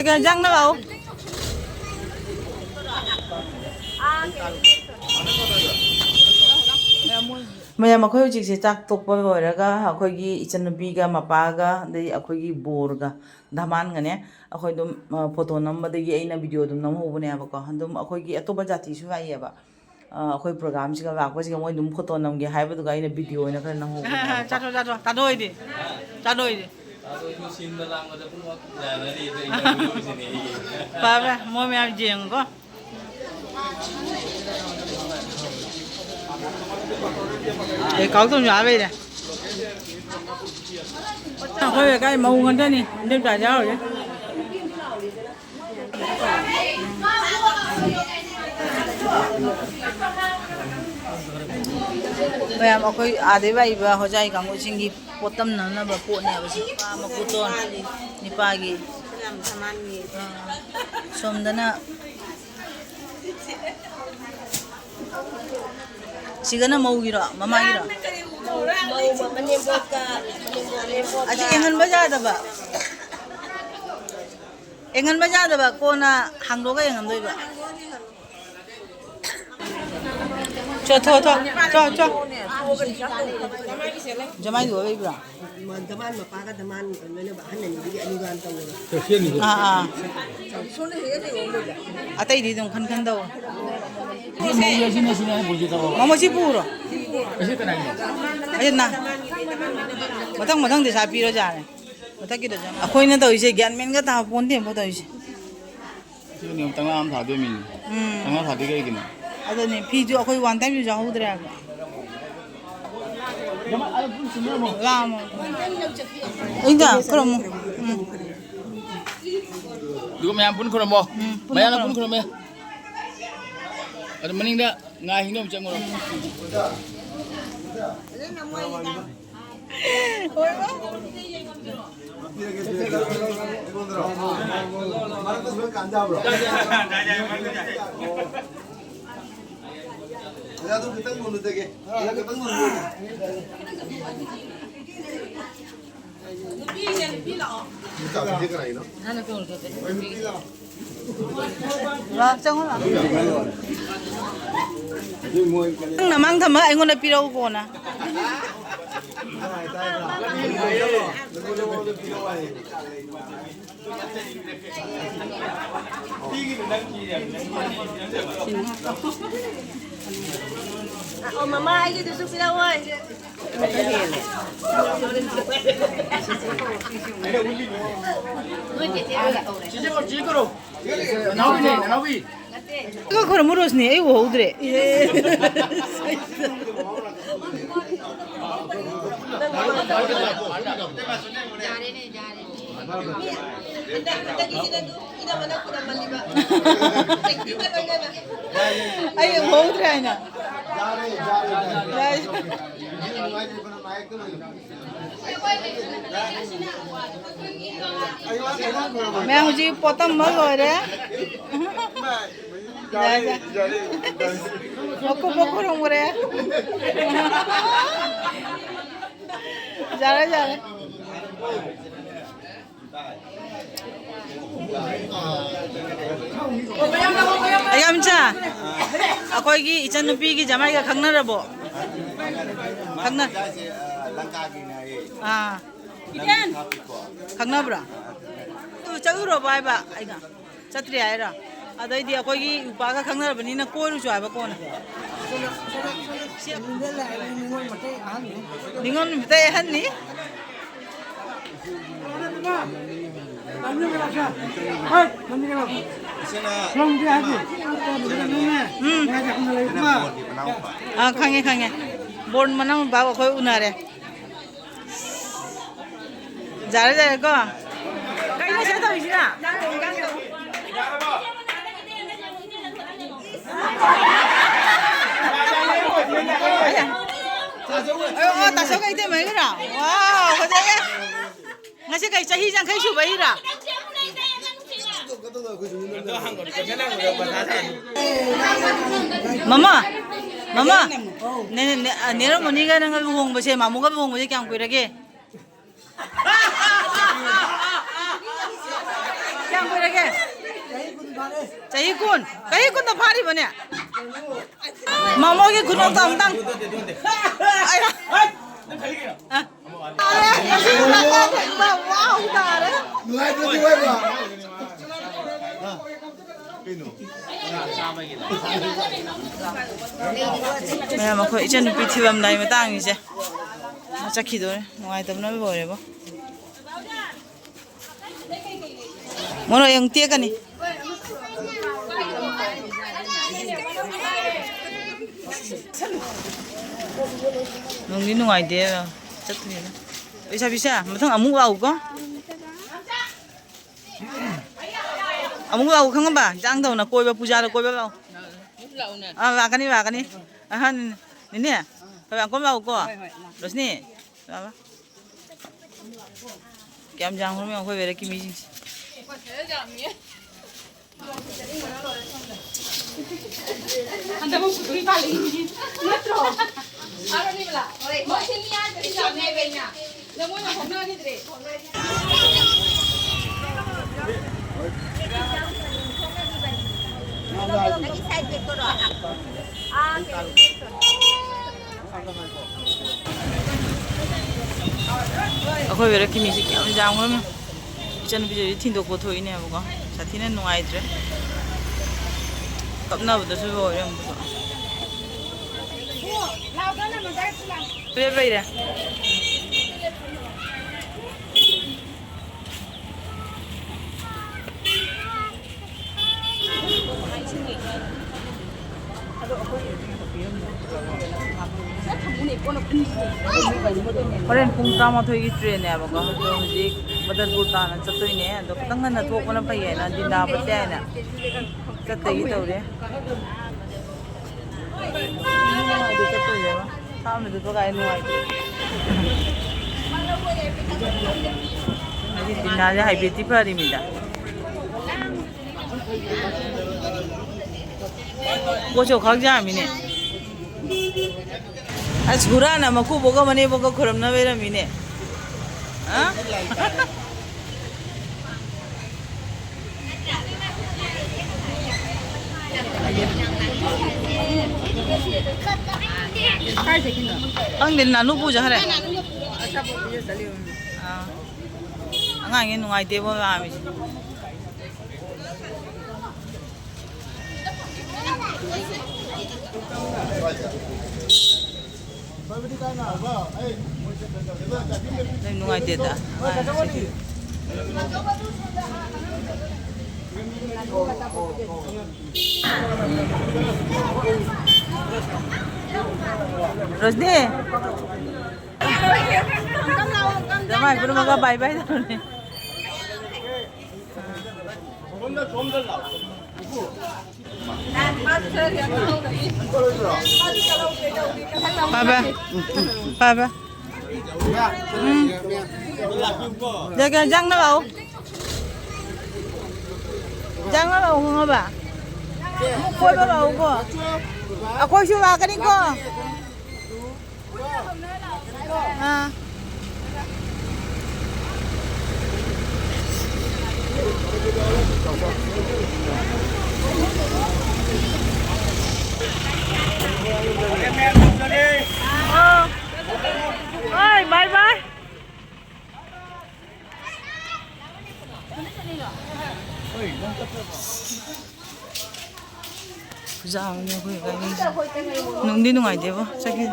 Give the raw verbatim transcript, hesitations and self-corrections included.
ꯀꯩ ꯌꯦꯟꯖꯥꯡꯅꯣ ꯂꯥꯛꯑꯣ꯫ ꯃꯌꯥꯝ, ꯑꯩꯈꯣꯏ ꯍꯧꯖꯤꯛꯁꯦ ꯆꯥꯛ ꯇꯣꯛꯄ ꯂꯣꯏꯔꯒ ꯑꯩꯈꯣꯏꯒꯤ ꯏꯆꯟꯅꯨꯄꯤꯒ ꯃꯄꯥꯒ ꯑꯗꯩ ꯑꯩꯈꯣꯏꯒꯤ ꯕꯣꯔꯒ ꯙꯃꯥꯟꯒꯅꯦ, ꯑꯩꯈꯣꯏ ꯑꯗꯨꯝ, ꯑ, ꯐꯣꯇꯣ ꯅꯝꯕꯗꯒꯤ ꯑꯩꯅ ꯚꯤꯗꯤꯑꯣ ꯑꯗꯨꯝ ꯅꯝꯍꯧꯕꯅꯦꯕꯀꯣ꯫ ꯑꯗꯨꯝ ꯑꯩꯈꯣꯏꯒꯤ ꯑꯇꯣꯞꯄ ꯖꯥꯇꯤꯁꯨ ꯂꯥꯛꯏꯑꯕ꯫ ꯑ, ꯑꯩꯈꯣꯏ ꯄ꯭ꯔꯣꯒ꯭ꯔꯥꯝꯁꯤꯒ ꯂꯥꯛꯄꯁꯤꯒ ꯃꯣꯏ ꯑꯗꯨꯝ ꯐꯣꯇꯣ ꯅꯝꯒꯦ ꯍꯥꯏꯕꯗꯨꯒ ꯑꯩꯅ ꯚꯤꯗꯤꯑꯣ ꯑꯣꯏꯅ ꯈꯔ ꯅꯝꯍꯧꯕꯅꯦꯕꯀꯣ꯫ ꯆꯥꯊꯣꯛ, ꯆꯥꯊꯣꯛ, ꯆꯥꯊꯣꯛꯑꯣꯏꯗꯤ꯫ ꯆꯥꯊꯣꯛꯑꯣꯏꯗꯤ꯫ ꯑꯗꯣ ꯑꯩꯁꯨ ꯁꯤꯟꯕ ꯂꯥꯡꯕꯗ ꯄꯨꯝꯅꯃꯛ ꯌꯥꯅꯔꯤ, ꯑꯗꯣ interview ꯇꯧꯁꯤꯅꯦ꯫ ꯐꯔꯦ, ꯃꯣꯏ ꯃꯌꯥꯝ ꯌꯦꯡꯉꯨꯀꯣ꯫ ꯑꯦ, ꯀꯥꯎ ꯇꯧꯁꯨ ꯑꯥ ꯂꯩꯔꯦ꯫ ꯑꯩꯈꯣꯏ ꯂꯩꯀꯥꯏ ꯃꯧ ꯉꯥꯛꯇꯅꯤ, ꯏꯟꯗꯣꯝꯆꯥ ꯌꯥꯎꯔꯤꯁꯦ꯫ ꯃꯌꯥꯝ ꯑꯩꯈꯣꯏ ꯑꯥꯗꯩ ꯂꯥꯛꯏꯕ ꯍꯣꯖꯥꯏ ꯀꯥꯡꯕꯨꯁꯤꯡꯒꯤ ꯄꯣꯠꯇꯝꯅꯅꯕ ꯄꯣꯠꯅꯦꯕ ꯁꯤ꯫ ꯅꯨꯄꯥ ꯃꯀꯨꯇꯣꯟ, ꯅꯤꯄꯥꯒꯤ꯫ ꯑꯥ꯫ ꯁꯣꯝꯗꯅ ꯁꯤꯒꯅ ꯃꯧꯒꯤꯔꯣ, ꯃꯃꯥꯒꯤꯔꯣ? ꯃꯧ, ꯃꯅꯦꯝꯕꯣꯛꯀ, ꯃꯅꯦꯝꯕꯣꯛ, ꯃꯅꯦꯝꯕꯣꯛꯀ꯫ ꯑꯁꯤ ꯌꯦꯡꯍꯟꯕ ꯌꯥꯗꯕ꯫ ꯌꯦꯡꯍꯟꯕ ꯌꯥꯗꯕ, ꯀꯣꯟꯅ ꯍꯥꯡꯗꯣꯛꯑꯒ ꯌꯦꯡꯍꯟꯗꯣꯏꯕ꯫ ꯆꯣ, ꯊꯣ, ꯊꯣ, ꯆꯣ, ꯆꯣ꯫ ꯖꯃꯥꯏꯗꯨ ꯑꯣꯏꯕ꯭ꯔꯥ? ꯗꯃꯥꯟ ꯃꯄꯥꯒ ꯗꯃꯥꯟ ꯂꯣꯏꯅꯕ ꯑꯍꯟ ꯑꯅꯤꯗꯨꯒꯤ ꯑꯅꯤꯒ ꯇꯧꯋꯦꯕ꯫ ꯑꯥ, ꯑꯥ꯫ ꯑꯇꯩꯗꯤ ꯑꯗꯨꯝ ꯈꯟ ꯈꯟ ꯇꯧ꯫ ꯃꯃꯣ ꯁꯤ ꯄꯨꯔꯣ꯫ ꯑꯁꯤ ꯅ-, ꯃꯊꯪ ꯃꯊꯪꯗꯤ ꯁꯥ ꯄꯤꯔꯣ ꯌꯥꯔꯦ꯫ ꯃꯊꯛꯀꯤꯗꯨꯁꯨ꯫ ꯑꯩꯈꯣꯏꯅ ꯇꯧꯔꯤꯁꯦ ꯒ꯭ꯌꯥꯟ ꯃꯦꯟꯒ ꯇꯥꯕ ꯄꯣꯟꯇꯦ ꯑꯃꯨꯛ ꯇꯧꯔꯤꯁꯦ꯫ ꯁꯤꯅ ꯇꯪꯂꯥ ꯑꯃ ꯊꯥꯗꯣꯏ ꯃꯤꯅꯤ꯫ ꯎꯝ꯫ ꯇꯪꯂꯥ ꯊꯥꯗꯤ ꯀꯩꯒꯤꯅꯣ? ꯑꯗꯨꯅꯦ, ꯐꯤꯁꯨ ꯑꯩꯈꯣꯏ one time ꯁꯨ ꯌꯥꯎꯍꯧꯗ꯭ꯔꯦ ꯍꯥꯏꯕ꯫ ꯂꯥꯛꯑꯝꯃꯣ꯫ ꯑꯩꯗ ꯈꯨꯔꯨꯝꯃꯣ꯫ ꯎꯝ꯫ ꯑꯗꯨꯒ ꯃꯌꯥꯝ ꯄꯨꯟ ꯈꯨꯔꯨꯝꯃꯣ꯫ ꯎꯝ, ꯄꯨꯟꯅ ꯃꯌꯥꯝꯅ ꯄꯨꯟ ꯈꯨꯔꯨꯝꯃꯣ꯫ ꯈꯨꯔꯨꯝꯃꯦ꯫ ꯑꯗꯨ ꯃꯅꯤꯡꯗ ꯉꯥ ꯍꯤꯡꯗꯣ ꯑꯃ ꯆꯪꯉꯨꯔꯣ꯫ ꯂꯥꯛ ꯆꯪꯉꯣ, ꯂꯥꯛ꯫ ꯅꯪ ꯅꯃꯥꯡ ꯊꯝꯃꯒ ꯑꯩꯉꯣꯟꯗ ꯄꯤꯔꯛꯎ ꯀꯣꯟꯅ꯫ ꯑꯣ, ꯃꯃꯥ, ꯑꯩꯒꯤꯗꯨꯁꯨ ꯄꯤꯔꯛꯑꯣ꯫ ꯅꯣꯏ ꯆꯦꯆꯦ ꯅꯅꯥꯎꯕꯤꯅꯦ, ꯅꯅꯥꯎꯕꯤ꯫ ꯑꯗꯨꯒ ꯈꯣꯏꯔꯝꯃꯨ ꯔꯣꯁꯅꯤ, ꯑꯩ ꯎꯍꯧꯗ꯭ꯔꯦ꯫ ꯌꯥꯔꯦꯅꯦ, ꯌꯥꯔꯦꯅꯦ꯫ ꯃꯤ ꯍꯟꯗꯛ, ꯍꯟꯗꯛꯀꯤꯁꯤꯅ ꯑꯗꯨꯝ ꯏꯅꯝꯃꯅ ꯈꯨꯔꯝꯃꯜꯂꯤꯕ꯫ Practical ꯑꯣꯏꯅ꯫ ꯑꯩ ꯎꯍꯧꯗ꯭ꯔꯦ ꯍꯥꯏꯅ꯫ ꯌꯥꯔꯦ꯫ ꯃꯌꯥꯝ ꯍꯧꯖꯤꯛ ꯄꯣꯠꯇꯝꯕ ꯂꯣꯏꯔꯦ꯫ ꯌꯥꯔꯦ, ꯌꯥꯔꯦ꯫ ꯃꯀꯨ ꯃꯀꯨ ꯍꯣꯡꯉꯨꯔꯦ꯫ ꯌꯥꯔꯦ, ꯌꯥꯔꯦ꯫ ꯑꯌꯥꯝꯆꯥ, ꯑꯩꯈꯣꯏꯒꯤ ꯏꯆꯟꯅꯨꯄꯤꯒꯤ ꯖꯃꯥꯏꯒ ꯈꯪꯅꯔꯕꯣ? ꯈꯪꯅ- ꯂꯪꯀꯥꯒꯤꯅꯦ ꯍꯥꯏꯌꯦ꯫ ꯑꯥ꯫ ꯏꯆꯟ! ꯈꯪꯅꯕ꯭ꯔꯣ? ꯑꯗꯨ ꯆꯠꯂꯨꯔꯕꯣ ꯍꯥꯏꯕ ꯑꯩꯅ? ꯆꯠꯇ꯭ꯔꯤ ꯍꯥꯏꯔꯣ? ꯑꯗꯩꯗꯤ ꯑꯩꯈꯣꯏꯒꯤ ꯅꯨꯄꯥꯒ ꯈꯪꯅꯔꯕꯅꯤꯅ ꯀꯣꯏꯔꯨꯁꯨ ꯍꯥꯏꯕ ꯀꯣꯟꯅ꯫ ꯅꯤꯉꯣꯜ ꯃꯇꯩ ꯑꯍꯟꯅꯤ꯫ ꯎꯝ꯫ ꯑꯥ, ꯈꯪꯉꯦ, ꯈꯪꯉꯦ꯫ ꯕꯣꯔ ꯃꯅꯥꯎ ꯅꯨꯄꯥ ꯑꯩꯈꯣꯏ ꯎꯅꯔꯦ꯫ ꯌꯥꯔꯦ, ꯌꯥꯔꯦꯀꯣ꯫ ꯀꯩꯅꯣ ꯁꯤꯗ ꯇꯧꯔꯤꯁꯤꯅ? ꯑꯣ, ꯇꯥꯆꯧꯒ ꯏꯇꯩꯃꯒꯤꯔꯣ? ꯋꯥꯎ, ꯐꯖꯩꯌꯦ꯫ ꯉꯁꯤ ꯀꯩ ꯆꯍꯤ ꯌꯥꯡꯈꯩ ꯁꯨꯕꯩꯔꯥ? ꯃꯃꯥ, ꯃꯃꯥ, ꯅꯦ-, ꯅꯦ-, ꯅꯦꯔꯃꯅꯤꯒ ꯅꯪꯒ ꯂꯨꯍꯣꯡꯕꯁꯦ, ꯃꯥꯃꯣꯒ ꯂꯨꯍꯣꯡꯕꯁꯦ ꯀꯌꯥꯝ ꯀꯨꯏꯔꯒꯦ? ꯆꯍꯤ ꯀꯨꯟ? ꯆꯍꯤ ꯀꯨꯟꯗ ꯐꯥꯔꯤꯕꯅꯦ? ꯃꯃꯣꯒꯤ ꯈꯨꯅꯣꯛꯇꯣ ꯑꯝꯇꯪ꯫ ꯑꯌꯥ꯫ ꯑ꯫ ꯋꯥꯎ ꯇꯥꯔꯦ꯫ ꯅꯨꯡꯉꯥꯏꯇ꯭ꯔꯗꯤ ꯋꯥꯏꯕ꯫ ꯃꯌꯥꯝ, ꯑꯩꯈꯣꯏ ꯏꯆꯟꯅꯨꯄꯤ ꯊꯤꯕꯝꯗꯥꯏ ꯃꯇꯥꯡꯒꯤꯁꯦ꯫ ꯆꯠꯈꯤꯗꯣꯔꯦ꯫ ꯅꯨꯡꯉꯥꯏꯇꯕꯅ ꯂꯣꯏꯔꯦꯕꯣ꯫ ꯃꯣꯔꯣꯛ ꯑꯃꯨꯛ ꯇꯦꯛꯀꯅꯤ꯫ ꯅꯨꯡꯗꯤ ꯅꯨꯡꯉꯥꯏꯇꯦ꯫ ꯆꯠꯇ꯭ꯔꯤꯅꯦ꯫ ꯂꯩꯁꯥꯕꯤꯁꯦ, ꯃꯊꯪ ꯑꯃꯨꯛ ꯂꯥꯛꯎꯀꯣ꯫ ꯑꯃꯨꯛ ꯂꯥꯛꯎ, ꯈꯪꯉꯕ? ꯏꯟꯖꯥꯡ ꯇꯧꯅ ꯀꯣꯏꯕ, ꯄꯨꯖꯥꯗ ꯀꯣꯏꯕ ꯂꯥꯛꯎ꯫ ꯑꯥ, ꯂꯥꯛꯀꯅꯤ, ꯂꯥꯛꯀꯅꯤ꯫ ꯑꯍꯟ, ꯅꯦꯅꯦ, ꯈꯔ ꯌꯥꯝ ꯀꯣꯝ ꯂꯥꯛꯎꯀꯣ꯫ ꯔꯣꯁꯅꯤ, ꯂꯥꯛꯑꯣ꯫ ꯀꯌꯥꯝ ꯌꯥꯝꯈ꯭ꯔꯕ ꯌꯦꯡꯉꯣ ꯑꯩꯈꯣꯏ ꯕꯦꯔꯦꯛꯀꯤ ꯃꯤꯁꯤꯡꯁꯦ꯫ ꯍꯟꯗꯛ ꯑꯃꯨꯛ ꯄꯨꯊꯣꯛꯏ ꯄꯥꯜꯂꯛꯏꯅꯤ꯫ ꯅꯠꯇ꯭ꯔꯣ? ꯍꯣꯏ, ꯍꯣꯏ꯫ ꯅꯪꯉꯣꯟꯗ ꯍꯣꯠꯅꯈꯤꯗ꯭ꯔꯦ꯫ ꯑꯩꯈꯣꯏ ꯕꯦꯔꯦꯛꯀꯤ ꯃꯤꯁꯦ ꯀꯌꯥꯝ ꯌꯥꯝꯈ꯭ꯔꯕꯅꯣ꯫ ꯏꯆꯟꯅꯨꯄꯤꯁꯦ ꯍꯧꯖꯤꯛ ꯊꯤꯟꯗꯣꯛꯄ ꯊꯣꯛꯏꯅꯦꯕꯀꯣ꯫ ꯁꯥꯊꯤꯅ ꯅꯨꯡꯉꯥꯏꯇ꯭ꯔꯦ꯫ ꯀꯞꯅꯕꯗꯁꯨ ꯂꯣꯏꯔꯦ ꯑꯃꯨꯛꯁꯨ꯫ ꯂꯦꯞ ꯂꯩꯔꯦ꯫ ꯍꯣꯔꯦꯟ ꯄꯨꯡ ꯇꯔꯥꯃꯥꯊꯣꯏꯒꯤ ꯇ꯭ꯔꯦꯟꯅꯦꯕꯀꯣ꯫ ꯑꯗꯣ ꯍꯧꯖꯤꯛ ꯕꯗꯔꯄꯨꯔ ꯇꯥꯟꯅ ꯆꯠꯇꯣꯏꯅꯦ꯫ ꯑꯗꯣ ꯈꯤꯇꯪ ꯉꯟꯅ ꯊꯣꯛꯄꯅ ꯐꯩꯌꯦꯅ ꯗꯤꯟꯗꯥ ꯕꯠꯇꯦ ꯍꯥꯏꯅ ꯆꯠꯇꯒꯤ ꯇꯧꯔꯦ꯫ ꯅꯨꯡꯉꯥꯏꯇꯦ ꯆꯠꯇꯣꯏꯁꯦ꯫ ꯊꯥꯞꯅ ꯆꯠꯄ ꯀꯥꯏ ꯅꯨꯡꯉꯥꯏꯇꯦ꯫ ꯉꯁꯤ ꯗꯤꯟꯗꯥꯁꯦ ꯍꯥꯏꯐꯦꯠꯇꯤ ꯐꯔꯤꯃꯤꯗ꯫ ꯄꯣꯠꯁꯨ ꯈꯛ ꯌꯥꯝꯃꯤꯅꯦ꯫ ꯑꯁ, ꯍꯨꯔꯥꯟꯅ ꯃꯀꯨꯕꯣꯛꯀ ꯃꯅꯦꯝꯕꯣꯛꯀ ꯈꯨꯔꯨꯝꯅꯕ ꯂꯩꯔꯝꯃꯤꯅꯦ꯫ ꯑ? ꯈꯪꯗꯦ, ꯅꯥꯅꯨ ꯄꯨꯖꯈ꯭ꯔꯦ꯫ ꯑꯥ꯫ ꯑꯉꯥꯡꯒꯤ ꯅꯨꯡꯉꯥꯏꯇꯦꯕꯣ ꯂꯥꯛꯑꯝꯃꯤꯁꯦ꯫ ꯅꯣꯏ ꯅꯨꯡꯉꯥꯏꯇꯦꯗ꯫ ꯔꯣꯁꯅꯤ꯫ ꯖꯃꯥꯏ ꯄꯨꯝꯅꯃꯛꯀ bye bye ꯇꯧꯔꯦ꯫ ꯐꯕ, ꯐꯕ꯫ ꯎꯝ꯫ ꯖꯒ ꯆꯪꯅ ꯂꯥꯛꯑꯣ꯫ ꯆꯪꯅ ꯂꯥꯛꯑꯣ, ꯈꯪꯉꯕ? ꯑꯃꯨꯛ ꯀꯣꯏꯕ ꯂꯥꯛꯑꯣꯀꯣ꯫ ꯑꯩꯈꯣꯏꯁꯨ ꯂꯥꯛꯀꯅꯤꯀꯣ꯫ ꯑꯥ꯫ ꯑꯣ꯫ ꯑꯣꯏ, bye bye꯫ ꯈꯨꯖꯥ ꯑꯃꯅꯦ ꯑꯩꯈꯣꯏ ꯒꯥꯔꯤꯁꯦ꯫ ꯅꯨꯡꯗꯤ ꯅꯨꯡꯉꯥꯏꯇꯦꯕꯣ, ꯆꯠꯈꯤ꯫